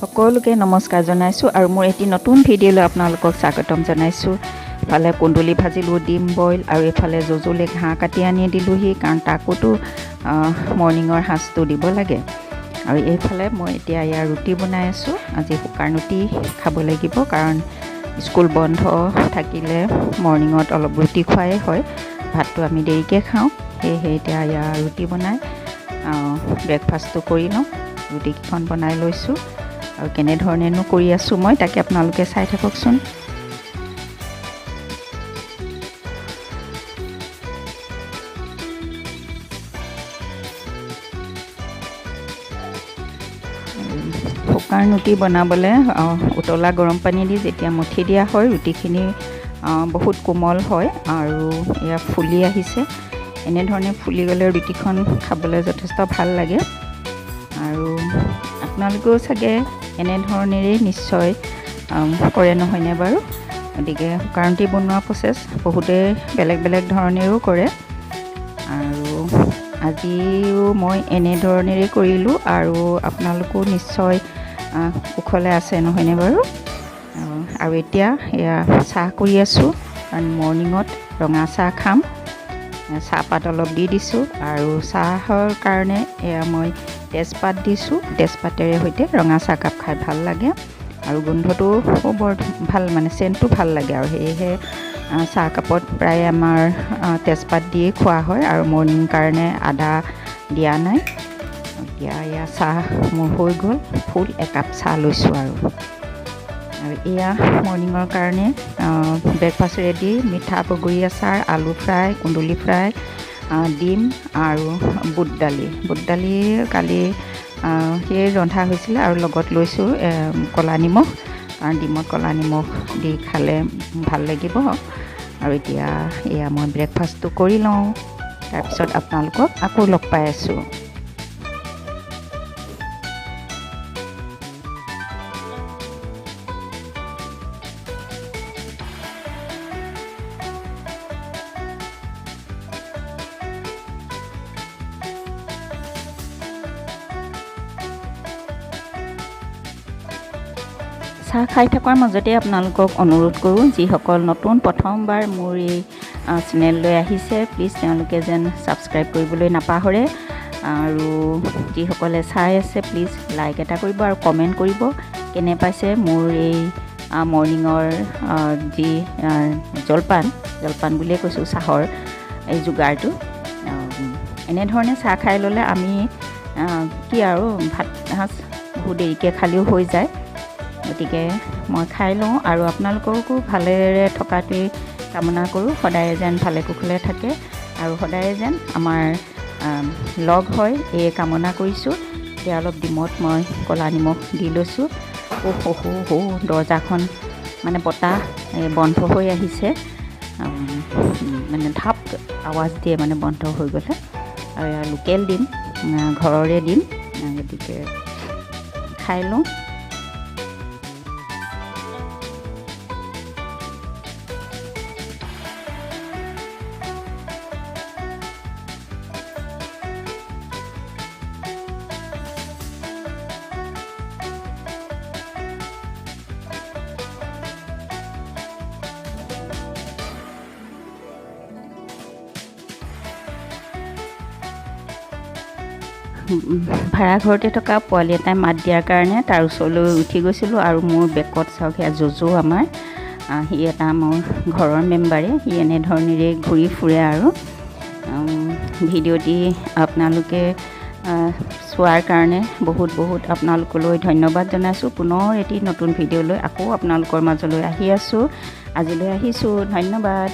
সকলোকে নমস্কাৰ জনাইছোঁ আৰু মোৰ এটি নতুন ভিডিঅ'লৈ আপোনালোকক স্বাগতম জনাইছোঁ। ইফালে কুন্দুলি ভাজিলোঁ, ডিম বইল আৰু এইফালে জজুলে ঘাঁহ কাটি আনি দিলোঁহি, কাৰণ তাকোতো মৰ্ণিঙৰ সাঁজটো দিব লাগে। আৰু এইফালে মই এতিয়া ইয়াৰ ৰুটি বনাই আছোঁ। আজি শুকান ৰুটি খাব লাগিব, কাৰণ স্কুল বন্ধ থাকিলে মৰ্ণিঙত অলপ ৰুটি খোৱাই হয়, ভাতটো আমি দেৰিকৈ খাওঁ। সেয়েহে এতিয়া ইয়াৰ ৰুটি বনাই ব্ৰেকফাষ্টটো কৰি লওঁ। ৰুটিকেইখন বনাই লৈছোঁ আৰু কেনেধৰণেনো কৰি আছোঁ মই তাকে আপোনালোকে চাই থাককচোন। শুকান ৰুটি বনাবলৈ উতলা গৰম পানী দি যেতিয়া মঠি দিয়া হয়, ৰুটিখিনি বহুত কোমল হয় আৰু এয়া ফুলি আহিছে। এনেধৰণে ফুলি গ'লে ৰুটিখন খাবলৈ যথেষ্ট ভাল লাগে। আৰু আপোনালোকেও চাগে এনেধৰণেৰেই নিশ্চয় কৰে নহয়নে বাৰু? গতিকে শুকান ৰুটি বনোৱা প্ৰচেছ বহুতে বেলেগ বেলেগ ধৰণেৰেও কৰে, আৰু আজিও মই এনেধৰণেৰেই কৰিলোঁ। আৰু আপোনালোকো নিশ্চয় কুশলে আছে নহয়নে বাৰু? আৰু এতিয়া এয়া চাহ কৰি আছোঁ, কাৰণ মৰ্ণিঙত ৰঙা চাহ খাম। চাহপাত অলপ দি দিছোঁ আৰু চাহৰ কাৰণে এয়া মই তেজপাত দিছোঁ। তেজপাতেৰে সৈতে ৰঙা চাহকাপ খাই ভাল লাগে আৰু গোন্ধটো বৰ ভাল, মানে চেণ্টটো ভাল লাগে। আৰু সেয়েহে চাহকাপত প্ৰায় আমাৰ তেজপাত দিয়ে খোৱা হয়। আৰু মৰ্ণিং কাৰণে আদা দিয়া নাই। এতিয়া এয়া চাহ মোৰ হৈ গ'ল, ফুল একাপ চাহ লৈছোঁ। আৰু আৰু এয়া মৰ্ণিঙৰ কাৰণে ব্ৰেকফাষ্ট ৰেডি। মিঠা বগৰী আচাৰ, আলু ফ্ৰাই, কুন্দুলি ফ্ৰাই, ডিম আৰু বুট দালি। বুট দালি কালি সেয়ে ৰন্ধা হৈছিলে। আৰু লগত লৈছোঁ ক'লা নিমখ, কাৰণ ডিমত ক'লা নিমখ দি খালে ভাল লাগিব। আৰু এতিয়া এয়া মই ব্ৰেকফাষ্টটো কৰি লওঁ, তাৰপিছত আপোনালোকক আকৌ লগ পাই আছোঁ। চাহ খাই থকাৰ মাজতে আপোনালোকক অনুৰোধ কৰোঁ, যিসকল নতুন প্ৰথমবাৰ মোৰ এই চেনেললৈ আহিছে, প্লিজ তেওঁলোকে যেন ছাবস্ক্ৰাইব কৰিবলৈ নাপাহৰে। আৰু যিসকলে চাই আছে, প্লিজ লাইক এটা কৰিব আৰু কমেণ্ট কৰিব কেনে পাইছে মোৰ এই মৰ্ণিঙৰ যি জলপান, জলপান বুলিয়ে কৈছোঁ, চাহৰ এই যোগাৰটো। এনেধৰণে চাহ খাই ল'লে আমি কি আৰু ভাত সাঁজ বহুত দেৰিকৈ খালেও হৈ যায়। গতিকে মই খাই লওঁ আৰু আপোনালোককো ভালেৰে থকাটোৱেই কামনা কৰোঁ। সদায় যেন ভালে কুশলে থাকে আৰু সদায় যেন আমাৰ লগ হয়, এই কামনা কৰিছোঁ। এতিয়া অলপ ডিমত মই ক'লা নিমখ দি লৈছোঁ। অ' হো হো, দৰ্জাখন মানে বতাহ বন্ধ হৈ আহিছে, মানে ঢাপ আৱাজ দিয়ে, মানে বন্ধ হৈ গ'লে। আৰু লোকেল ডিম, ঘৰৰে ডিম, গতিকে খাই লওঁ। ভাড়া ঘৰতে থকা পোৱালি এটাই মাত দিয়াৰ কাৰণে তাৰ ওচৰলৈ উঠি গৈছিলোঁ। আৰু মোৰ বেকত চাওক, সেয়া জজো আমাৰ, সি এটা মোৰ ঘৰৰ মেম্বাৰে, সি এনেধৰণেৰে ঘূৰি ফুৰে। আৰু ভিডিঅ'টি আপোনালোকে চোৱাৰ কাৰণে বহুত বহুত আপোনালোকলৈ ধন্যবাদ জনাইছোঁ। পুনৰ এটি নতুন ভিডিঅ'লৈ আকৌ আপোনালোকৰ মাজলৈ আহি আছোঁ। আজিলৈ আহিছোঁ, ধন্যবাদ।